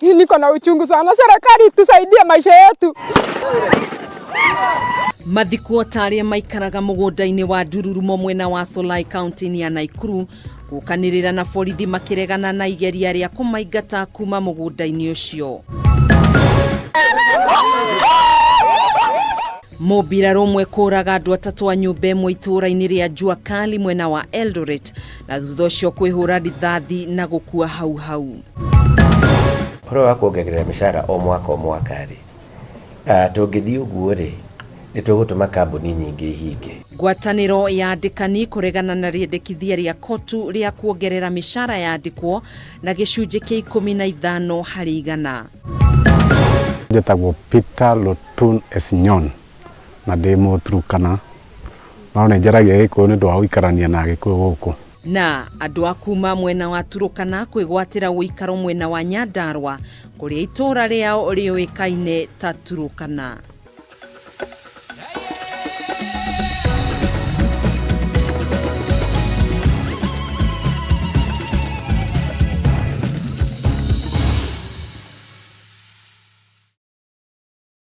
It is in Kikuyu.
Niko na uchungu sana, serikali tusaidie maisha yetu. Mathikwo ta arĩa maikaraga mũgũnda-inĩ wa Ndururumo mwena wa Solai kaunti-inĩ ya Naikuru gũkanĩrĩra na borithi makĩregana na igeria rĩa kũmaingata kuma mũgũnda-inĩ ũcio. Mũmbirarũ ũmwe kũraga andũ atatũ a nyũmba ĩmwe itũũra-inĩ rĩa Jua Kali mwena wa Eldoret na thutha ũcio kwĩhũra rithathi na gũkua hau hau. Ũhoro wa kuongerera mĩcara o mwaka o mwaka rĩ, tũngĩthiĩ ũguo rĩ, nĩ tũgũtũma kambuni nyingĩ ihinge. Ngwatanĩro ya andĩkani kũregana na rĩendekithia rĩa kotu rĩa kuongerera mĩcara ya andĩkwo na gĩcunjĩ kĩa 15 harĩ igana. Njĩtagwo Peter Lotun Esinyon na ndĩ Mũturukana no nĩ njaragia Gĩkũyũ nĩ ũndũ wa gũikarania na Agĩkũyũ gũkũ. Na andũ a kuma mwena wa Turukana kwĩgwatĩra ũikaro mwena wa Nyandarua kũrĩa itũũra rĩao rĩũĩkaine ta Turukana.